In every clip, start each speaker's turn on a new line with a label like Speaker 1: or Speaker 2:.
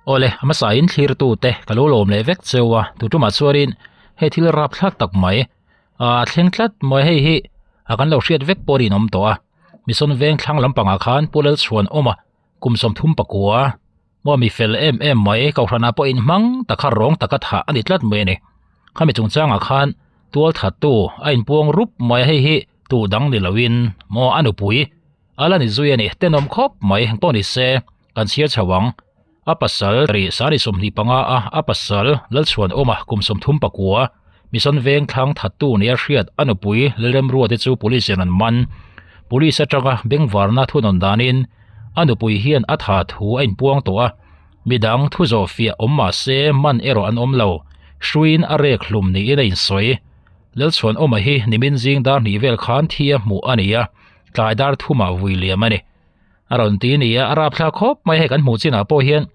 Speaker 1: Awle, a hmasain thlirtu te ka lo lawm leh vek cheu a, tu tumah chuanin hei thil rap thlak tak mai a thleng tlat mai hei hi a kan lo hriat vek pawh a rinawm tawh a, Mission veng thlang lampangah khan Pu Lalchhuan awm a, kum 39 maw mi fel em em mai kohhranah pawh inhmang taka rawng taka thah a ni tlat mai a ni. Khami chungchangah khan tual thattu a inpuang rup mai a, hei hi tu dang ni loin maw a nupui a la ni zui a ni, tenawm khawp mai engpawh ni se kan chhiar chho ang. A pasal ri sani 25 a, a pasal Lalchhuanawma kum 39 Mission veng thlang thattu nia hriat a nupui Lalremruate chu police in an man. Police atanga bengvarna thunawn danin a nupui hian a tha thu a inpuang tawh a, midang thu zawh fiah awm mah se man erawh an awm lo, hruiin a rek hlum niin a insawi. Lalchhuanawma hi nimin zing dar hnih vel khan thi a hmuh a ni a, tlai dar thumah vui liam a ni. A rawn ti ni a, a rapthlak khawp mai hei kan hmuh chinah pawh hian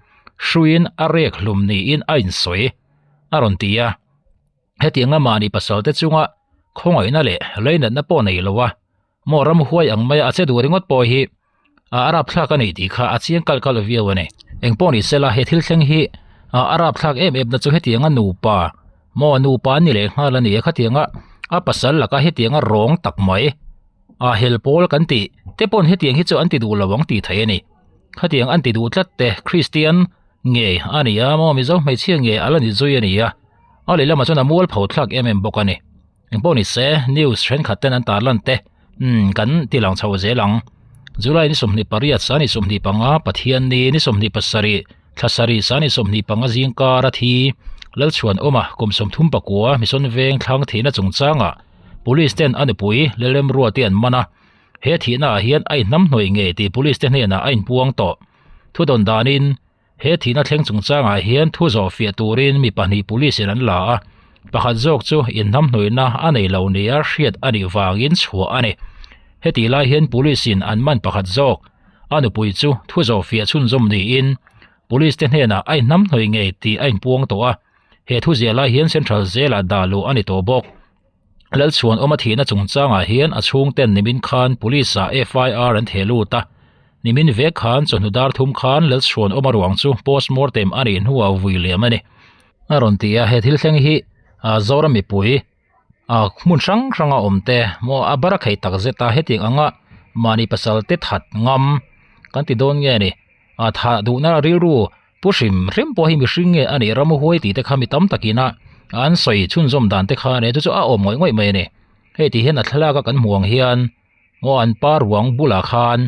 Speaker 1: hruiin a rek hlum niin a insawi a rawn ti a. Hetianga mahni pasal te chunga khawngaihna leh leinatna pawh nei lo a, maw ramhuai ang maia a che duh ringawt pawh hi a rapthlak a ni tih kha a chiang kalh kalh viau a ni. Engpawh ni sela he thil thleng hi a rapthlak em em na chu hetianga nupa maw nupa an ni leh nghal a ni a, khatianga a pasal laka hetianga rawng tak mai a hel pawl kan tih te pawn hetiang hi chu an ti duh lo ang tih theih a ni. Khatiang an ti duh tlat te Kristian ngei a ni a maw Mizo hmeichhia ngei a la ni zui a ni a, a lehlamah chuan a mualpho thlak em em bawk a ni. Engpawh ni se news thenkhat ten an tarlan te umm kan ti lang chho zel ang. July ni 28 sani 25 Pathian ni ni 27 thla sarih sani 25 zingkar a thi Lalchhuanawma kum 39 Mission Veng thlang thihna chungchangah Police ten a nupui Lalremruati an man a, he thihna ah hian a inhnamhnawih ngei tih police te hnenah a inpuang tawh. Thudawn danin He thihna thleng chungchangah hian thu zawh fiah turin mi pahnih police in an la a, pakhat zawk chu inhnamhnawihna a nei lo nia hriat a nih vangin chhuah a ni. Hetih lai hian police in an man pakhat zawk, a nupui chu thu zawh fiah chhunzawm niin police te hnenah a inhnamhnawih ngei tih a inpuang tawh a, he thu ziah lai hian Central Jail ah dah luh a ni tawh bawk. Lalchhuanawma thihna chungchangah hian a chhungten nimin khan Police ah FIR an theh lut a, nimin vek khan chawhnu dar thum khan Lalchhuanawma ruang chu postmortem a nih hnuah vui liam a ni. A rawn ti a, he thil thleng hi Zoram mipui hmun hrang hranga awm te maw a bar a kheih tak zet a, hetiang anga mahni pasal te that ngam kan ti dawn nge ni, thah duhna rilru Pu hrim hrim pawh hi mihring nge a nih ram huai tih te kha mi tam takin a an sawi chhunzawm dan te kha a nia chu chu a awm ngawih ngawih mai a ni. Hei ti hian a thlalak a kan hmuh ang hian aw an pa ruang bulah khan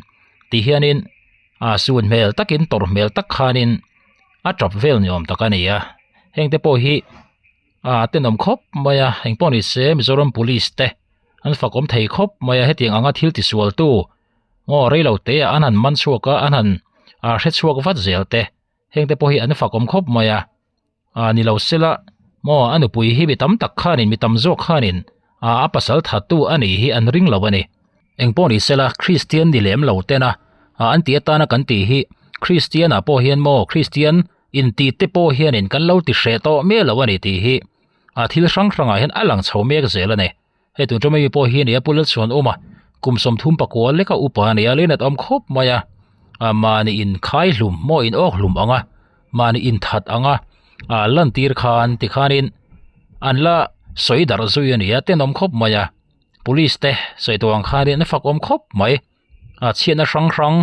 Speaker 1: ti hianin a sun hmel takin tawrh hmel tak khanin a tap vel ni awm tak a ni a heng te pawh hi a tenawm khawp mai a engpawh ni se Mizoram police te an fakawm thei khawp mai a hetiang anga thil tisual tu Aw rei lo te ah an han man chhuak a an han ah hre chhuak vat zel te heng te pawh hi an fak awm khawp mai a ah ni lo sela maw a nupui hi mi tam tak khanin mi tam zawk khanin ah a pasal thattu a nih hi an ring lo a ni engpawh ni sela Kristian ni lem lo tena ah an tih atana kan tih hi Kristian ah pawh hian maw Kristian intih te pawh hianin kan lo ti hreh tawh miah lo a ni tih hi ah thil hrang hrangah hian a lang chho mek zel a ni. Hei tun ṭawm ami pawh hi a ni a Pu Lalchhuan awm a, kum 39 leka upa a ni a, leinat awm khawp mai a, ah mahni in khai hlum maw in awk hlum ang a, mahni in that ang a, ah lantir khan tikhanin an la sawi darh zui a ni a, tenawm khawp mai a, police te sawi tawh ang khanin an fak awm khawp mai, ah chhiatna hrang hrang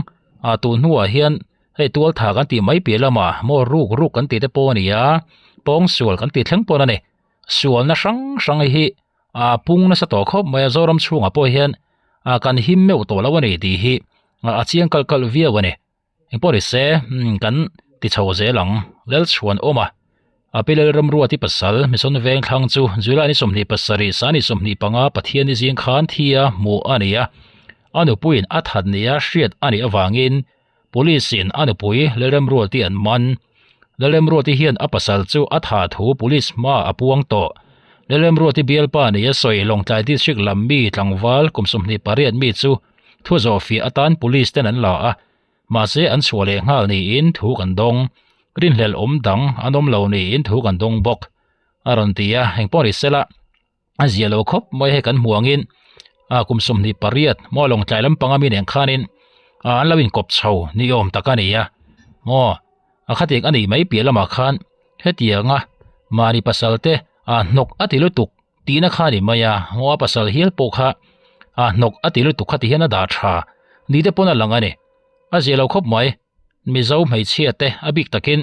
Speaker 1: ah tun hnuah hian hei tual tha kan tih mai piah lamah maw ruk ruk kan tih te pawh a ni a, pawngsual kan tih thleng pawh a ni. Sualna hrang hrang hi a pung nasa tawh khawp mai a, Zoram chhungah pawh hian a kan him meuh tawh lo a ni tih hi a chiang kalh kalh viau a ni. Engpawh ni se kan ti chho zel ang. Lalchhuan awm a, a pi Lalramruati pasal Mission Vengthlang chu July ni 27 sani 25 Pathianni zing khan thi a hmuh a ni a, a nupuiin a that nia hriat a nih avangin Police in a nupui Lalremruati an man. Lalremruati hian a pasal chu a tha thu police hma a puang tawh. Lalremruati bialpa nia sawi Lawngtlai District lam mi tlangval kum 28 mi chu thu zawhfiah atan police ten an la a, mahse an chhuah leh nghal niin thu kan dawng. Rinhlelh awm dang an awm lo niin thu kan dawng bawk a rawn ti a, engpawh ni sela. A zia lo khawp mai hei kan hmuh angin ah kum 28 maw Lawngtlai lampanga mi nen khanin ah an lo inkawp chho ni awm tak a ni a maw. A khatiang a nih mai piah lamah khan hetianga mahni pasal te a hnawk a ti lutuk tihna kha a ni mai a, ngaw a pasal hial pawh kha a hnawk a ti lutuk kha ti hian a dah tha ni te pawn a lang a ni. A zia lo khawp mai, Mizo hmeichhia te a bik takin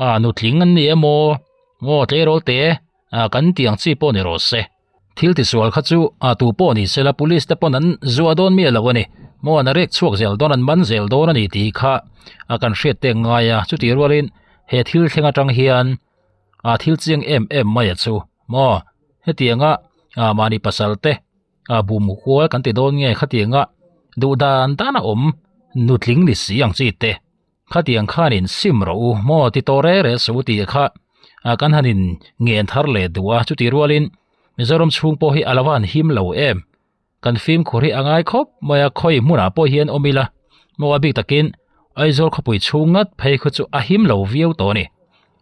Speaker 1: a nutling an ni emaw ngaw tleirawl te a kan tih ang chi pawh ni rawh se. Thil tisual kha chu a tu pawh ni sela police te pawn an zuah dawn miah lo a ni. Maw an rek chhuak zel dawn an man zel dawn a ni tih kha a kan hriat tek ngai a. Chutih rualin he thil thleng atang hian a thil chiang em em mai a chu maw hetianga a mahni pasal te a bum kual kan ti dawn nge khatianga duh dan dan a awm nutling ni si ang chi te. Khatiang khanin sim rawh u maw ti tawh reh reh suh u tih kha kan han in ngen thar leh duh a, chutih rualin Mizoram chhung pawh hi a lo han him lo em? Kan fimkhur hi a ngai khawp mai a, khawi hmunah pawh hian awm ila maw a bik takin Aizawl khawpui chhung ngat phei khaw chu a him lo viau tawh a ni.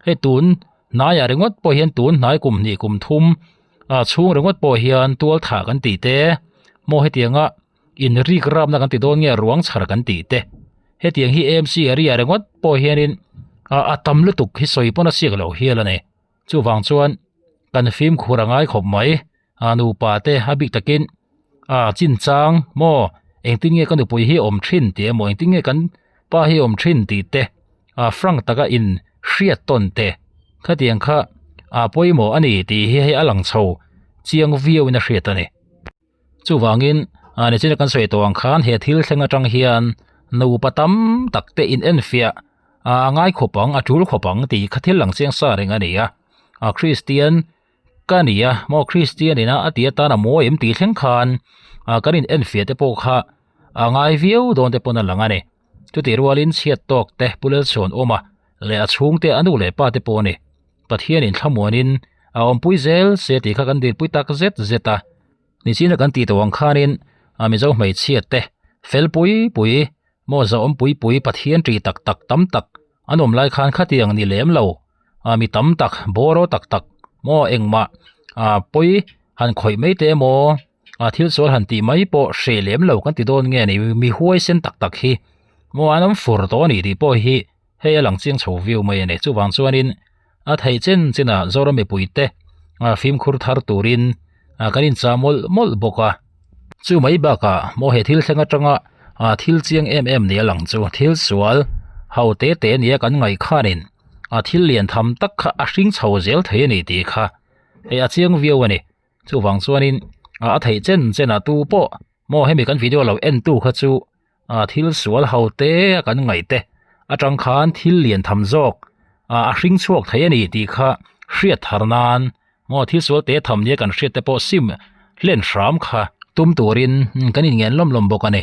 Speaker 1: Hei tun hnaiah ringawt pawh hian tun hnai kum hnih kum thum chhung ringawt pawh hian tual thah kan tih te maw hetianga in rik rapna kan ti dawn nge ruang chhar kan tih te hetiang hi AMC area ringawt pawh hianin a a tam lutuk hi sawi pawn a siak loh hial a ni chuvang chuan kan fimkhur a ngai khawp mai a nupa te a bik takin a chinchang maw engtin nge ka nupui hi awm thin tih emaw engtin nge kan pa hi awm thin tih te a frank taka in hriat tawn te khatiang kha a pawimawh a ni tih hi hei a lang chho chiang viau in a hriat a ni. Chuvangin, a nichina kan sawi tawh ang khan he thil thleng atang hian nupa tam tak te in enfiah a ngai khawp ang, a tul khawp ang tih kha thil lang chiang sa reng a ni a. A Kristian ka ni a, maw Kristian ina a tih atan a mawi em tih thleng khan kan in enfiah te pawh kha a ngai viau dawn te pawn a lang a ni. Chutih rualin chhiat tawk te Pu Lalchhawn awm a leh a chhungte a nu leh pa te pawh a ni. Pathianin thlamuanin a awmpui zel se tih kha kan dirpui tak zet zet a. Nichina kan tih tawh ang khanin a Mizo hmeichhia te fel pui pui maw zahawm pui pui Pathian ṭih tak tak tam tak an awm lai khan khatiang ni lem lo a mi tam tak bawraw tak tak maw engmah a pawi han khawih mai te emaw a thil sual han tih mai pawh hreh lem lo kan ti dawn nge ni mi huaisen tak tak hi maw an awm fur tawh a ni tih pawh hi hei a lang chiang chho viau mai a ni chuvang chuanin a theih chen chenah Zoram mipuite fimkhur thar turin kan inchah mawlh mawlh bawk a chu mai bakah maw he thil thleng atanga thil chiang em em nia lang chu thil sual ho te te nia kan ngaih khanin a thil lian tham tak kha a hring chho zel thei a ni tih kha hei a chiang viau a ni chuvang chuanin a theih chen chenah tu pawh maw hemi kan video lo en tu kha chu ah thil sual ho te a kan ngaih te atang khan thil lian tham zawk ah a hring chhuak thei a ni tih kha hriat thar nan maw thil sual te tham nia kan hriat te pawh sim hlen hram kha tum turin kan inngen lawm lawm bawk a ni.